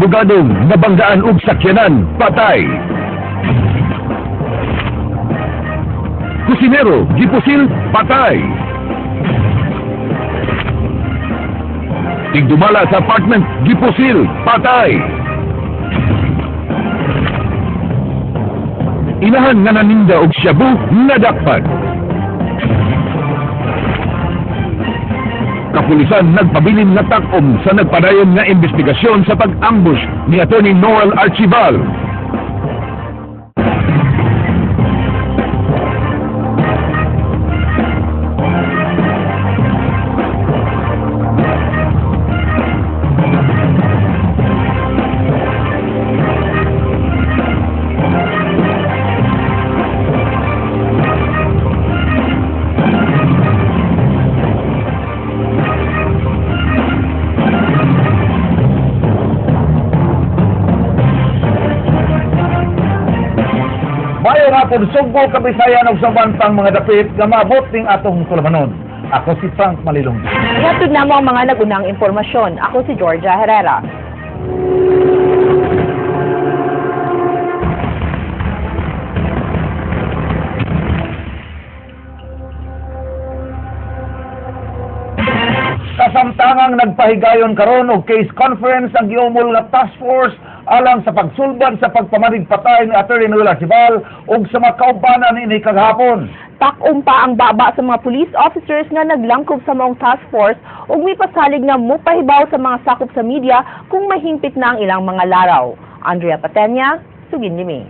Abogado nabanggaan og sakyanan, patay. Kusinero gipusil, patay. Tigdumala sa apartment gipusil, patay. Inahan nga naninda og shabu, nadakpan. Kapulisan nagpabilin nga tak-om sa nagpadayon nga investigasyon sa pag-ambush ni Attorney Noel Archival. Maayong hapon, Sugbo, Kabisayan ug sa uban pang mga dapit nga maabot ning atong tulumanon. Ako si Frank Malilong. Ihatod namo ang mga nagunang impormasyon. Ako si Georgia Herrera. Kasamtangang nagpahigayon karon og case conference ang giumol nga task force alang sa pagsulbad sa pagpamanig patay ni Attorney Noel Archival ug sa mga kaubanan niini kagahapon. Tak-om pa ang baba sa mga police officers nga naglangkob sa maong task force ug mipasalig nga mopahibaw sa mga sakop sa media kung mahingpit na ang ilang mga laraw. Andrea Patenya, Sugin Limi.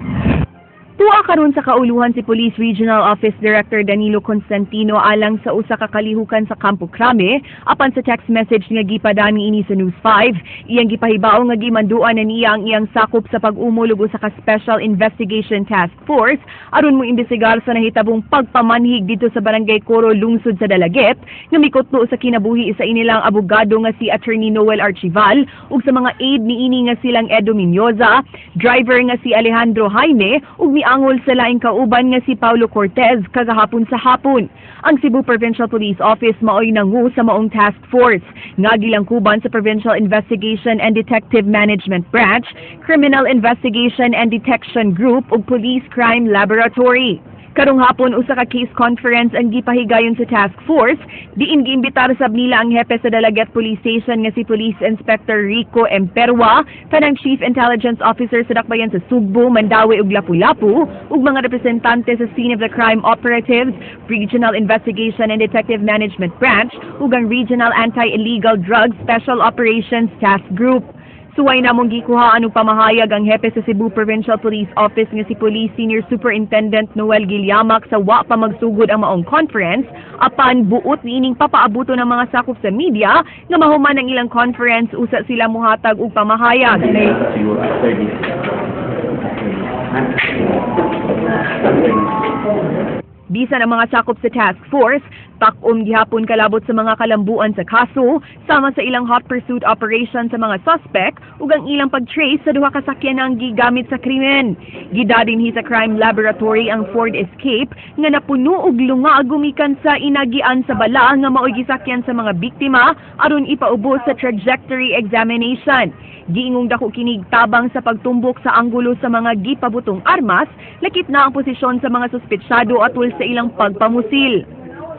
Tuwa karon sa kauluhan si Police Regional Office Director Danilo Constantino alang sa usa ka kalihukan sa Campo Crame apan sa text message nga gipadani ini sa News 5, iyang gipahibaw nga gimanduan na niya ang iyang sakop sa pag-umol og usa ka Special Investigation Task Force aron mo imbestigar sa nahitabong pagpamanhig dito sa Barangay Coro, lungsod sa Dalaguete, nga mikutlo sa kinabuhi sa inilang abogado nga si Attorney Noel Archival ug sa mga aide niini nga silang Edo Miñoza, driver nga si Alejandro Jaime ug miangol sa laing kauban nga si Paulo Cortez kagahapon sa hapon. Ang Cebu Provincial Police Office maoy nangu sa maong task force nga gilangkuban sa Provincial Investigation and Detective Management Branch, Criminal Investigation and Detection Group ug Police Crime Laboratory. Karong hapon, usa ka case conference ang gipahigayon sa task force, diin giimbitar sab nila ang hepe sa Dalaguete Police Station nga si Police Inspector Rico Emperwa, tanang Chief Intelligence Officer sa Dakbayan sa Sugbo, Mandaue ug Lapu-Lapu, ug mga representante sa Scene of the Crime Operatives, Regional Investigation and Detective Management Branch ug ang Regional Anti-Illegal Drugs Special Operations Task Group. Suway namong gikuhaan og pamahayag ang hepe sa Cebu Provincial Police Office nga si Police Senior Superintendent Noel Gilliamac sa wa pa magsugod ang maong conference, apan buot niining papaabuto ng mga sakop sa media nga mahuman ang ilang conference usa sila muhatag og pamahayag. Siguro after this. Bisan ang mga sakop sa task force, tak-om gihapon kalabot sa mga kalambuan sa kaso, sama sa ilang hot pursuit operation sa mga suspect ug ang ilang pag-trace sa duha ka sakyanan gigamit sa krimen. Gida dinhi sa crime laboratory ang Ford Escape nga napuno og lunga gumikan sa inagian sa bala nga maoy gisakyan sa mga biktima aron ipaubos sa trajectory examination. Giingong dako kinig tabang sa pagtumbok sa anggulo sa mga gipabutong armas, lakip na ang posisyon sa mga suspetsado atul sa ilang pagpamusil.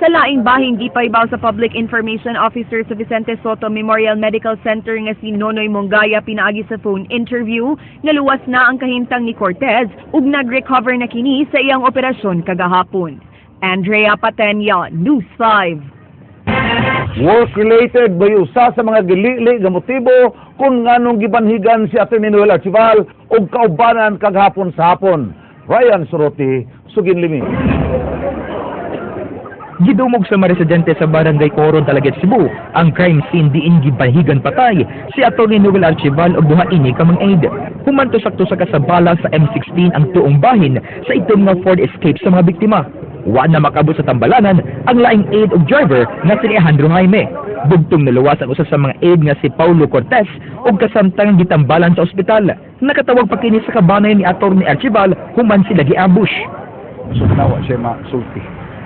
Sa laing bahin, gipahibaw sa Public Information Officer sa Vicente Sotto Memorial Medical Center nga si Nonoy Mongaya pinaagi sa phone interview nga luwas na ang kahimtang ni Cortez ug nag-recover na kini sa iyang operasyon kagahapon. Andrea Patenya, News 5. Work-related ba usa sa mga gilili nga motibo kung nganong gibanhigan si Attorney Noel Archival og kaubanan kagahapon sa hapon? Ryan Soroti, Sugin Limi. Gidumog sa mga residente sa Barangay Coro, Dalaguete, Cebu, ang crime scene diin gibanhigan patay si Atty. Noel Archival og duha ini ka mga aide. Humanto sakto sa kasabala sa M16 ang tuong bahin sa itom nga Ford Escape sa mga biktima. Wa na makabot sa tambalanan ang laing aide og driver nga si Alejandro Jaime. Bugtong naluwas ang usa sa mga aide nga si Paulo Cortez ug kasamtang gitambalan sa ospital. Nakatawag pa kini sa kabanay ni Atty. Archival human sila gi-ambush. So nawa siya masulti.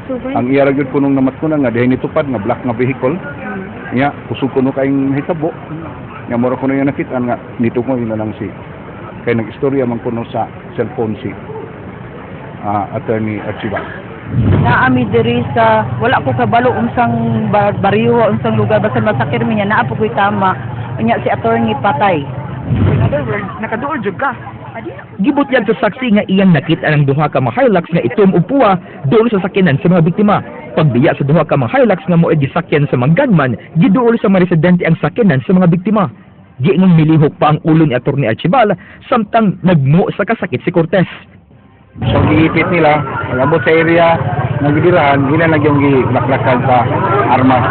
Ang iya ra gyud kunong namat ko na nga dihay nitupad nga black nga vehicle. Nya kusog kuno kayong hitabo. Nga mura kuno yung nakita nga nitungoy na lang si kay nag-istorya man kuno sa cellphone si Attorney Archival. Naa mi diri sa, wala ko kabalo unsang baryo, unsang lugar, basta masakir mi niya, naa po ko'y tama. Unya si attorney patay. In other words, nakaduol jud ka. Gibutyag sa saksi nga iyang nakita ng duha ka mga Hilux nga itom ug puwa duol sa sakyanan sa mga biktima. Pagbiya sa duha ka mga Hilux nga mo'y gisakyan sa mga gunman, giduol sa mga residente ang sakyanan sa mga biktima. Giingong milihok pa ang ulo ni Atty. Archival samtang nagmo sa kasakit si Cortez. So giipit nila, pag-abot sa area nga gidirahan, ila na yung gilaklakan sa armas.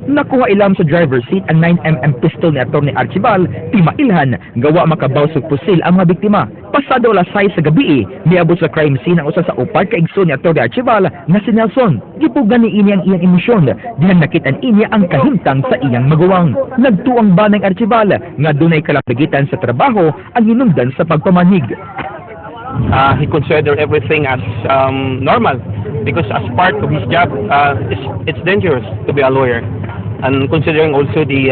Nakuha ilam sa driver's seat ang 9 mm pistol ni Atty. Archival, timailhan, gawa makabaw sa pusil ang mga biktima. Pasado alas 6 sa gabi, miabot sa crime scene ang usa sa upat ka igsoon ni Atty. Archival nga si Nelson. Gipugan ni ini ang iyang emosyon, dihang nakitaan niya ang kahimtang sa iyang maguwang. Nagtuo ang banang Archival nga dunay kalapagitan sa trabaho ang hinungdan sa pagpamanhig. He considered everything as normal because as part of his job, it's dangerous to be a lawyer, and considering also the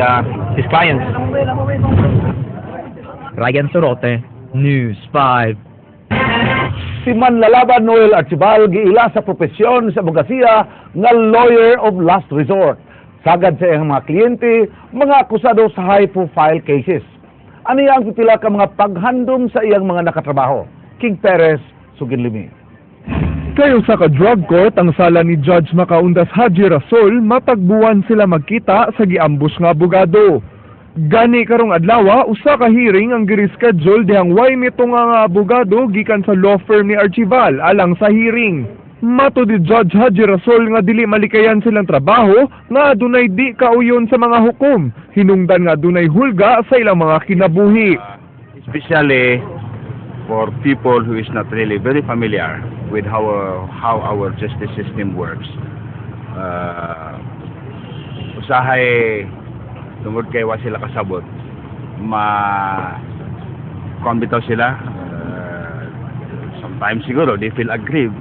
his clients. Ryan Sorote, News 5. Si manlalaban Noel Archival giila sa propesyon sa abogasiya nga lawyer of last resort. Sagad sa iyang mga kliyente, mga akusado sa high-profile cases. Ano ang pipila ka mga paghandom sa iyang mga nakatrabaho? King Perez, Suginlimi. Kayo sa ka-drug court ang sala ni Judge Makaundas Haji Rasol, matag buwan sila magkita sa giambush nga abogado. Gani karong adlaw, usa ka hearing ang gi-reschedule dihang way mito nga abogado gikan sa law firm ni Archival alang sa hearing. Matud ni Judge Haji Rasol nga dili malikayan silang trabaho nga adunay di kauyon sa mga hukom, hinungdan nga adunay hulga sa ilang mga kinabuhi. Especially for people who is not really very familiar with how our justice system works. Usahay tungod kay wa sila kasabot, ma kuan bitaw sila, sometimes siguro they feel aggrieved.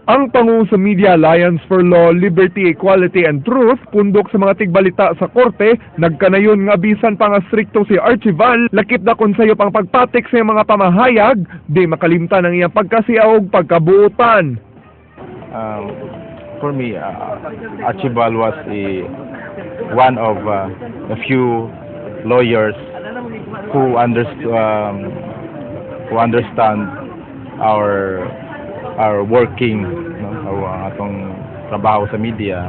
Ang pangu sa Media Alliance for Law, Liberty, Equality and Truth, pundok sa mga tigbalita sa korte, nagkanayon nga bisan pa nga strikto si Archival, lakip na kon sayop ang pagpatik sa iyang mga pamahayag, di makalimtan ang iyang pagkasiaw ug pagkabuotan. For me, Archibald was a one of the few lawyers who understand our working, no, our atong trabaho sa media.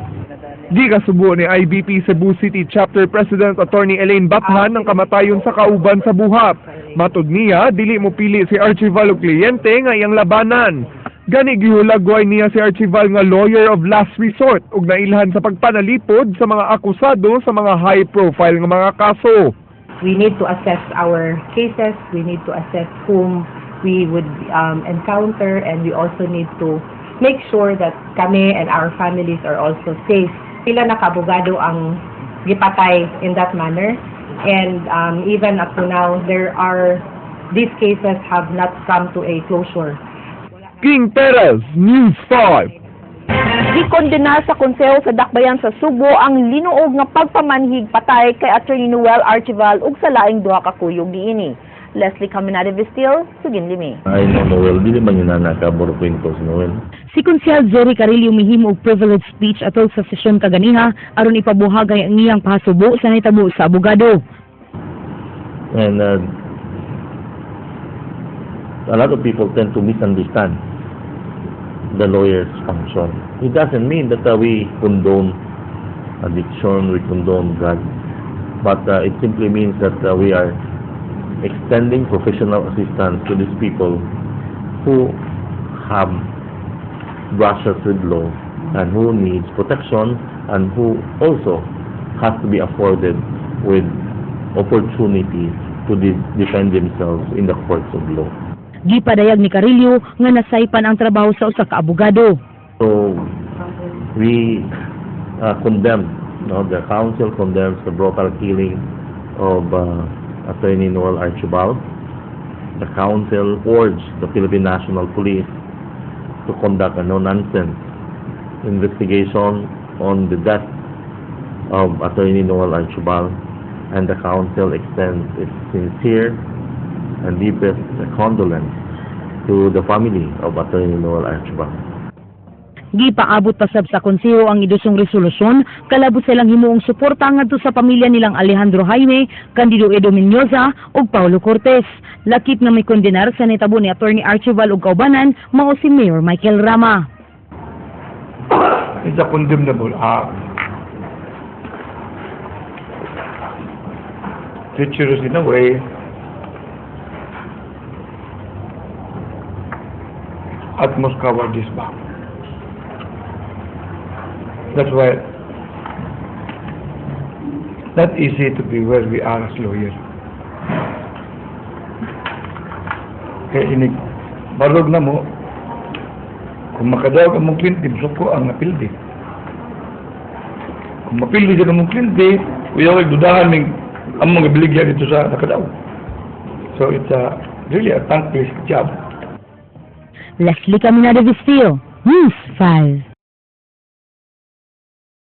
Gikasubo ni IBP Cebu City Chapter President Attorney Elaine Bathan ang kamatayon sa kauban sa buhat. Matod niya, dili mo pili si Archival og kliyente nga iyang labanan. Gani gihulagway niya si Archival nga lawyer of last resort ug nailhan sa pagpanalipod sa mga akusado sa mga high profile nga mga kaso. We need to assess our cases, we need to assess whom we would encounter, and we also need to make sure that kami and our families are also safe. Pila na kaabogado ang gipatay in that manner, and even up to now, there are these cases have not come to a closure. King Perez, News 5. Gikondena sa Konseho sa Dakbayan sa Sugbo ang linuog nga pagpamanhig patay kay Attorney Noel Archival ug sa laing duha ka kuyog niini. Leslie Caminada Vestil, Suginlimi. Ay, no, Noel, dili man yun na nakaburo kwento si Noel. Si Konsehal Jerry Carillo mihimo og privilege speech atol sa sesyon kaganiha aron ipabuhagay ang iyang pahasubo sa nahitabo sa abogado. And a lot of people tend to misunderstand the lawyer's function. It doesn't mean that we condone addiction, we condone drugs, but it simply means that we are extending professional assistance to these people who have brushes with law and who needs protection and who also has to be afforded with opportunity to defend themselves in the courts of law. Gipadayag ni Carillo nga nasaypan ang trabaho sa usa ka abogado. So we condemn, no, the council condemns the brutal killing of Attorney Noel Archibald. The council urged the Philippine National Police to conduct a no-nonsense investigation on the death of Attorney Noel Archibald. And the council extends its sincere and deepest condolence to the family of Attorney Noel Archival. Gipaabot pasab sa konseho ang idusong resolusyon kalabot sa ilang himuong suporta ngadto sa pamilya nilang Alejandro Jaime, Candido Edo Mendoza ug Paulo Cortez. Lakip nga may kondenar sa nitabo ni Attorney Archival ug kaubanan mao si Mayor Michael Rama. It's a condemnable act. Treacherous in a way. Utmost cowardice ba? That's why not easy to be where we are as lawyers. Kaya inig, barog na mo, kung makadawag ang mong kliyente, suko ang napildi. Kung mapildi siya ng mong kliyente, uyaw ay dudahan ning ang mga biligya dito sa nakadaw. So it's a, really a thankless job. Leslie Caminada Vistillo, News 5.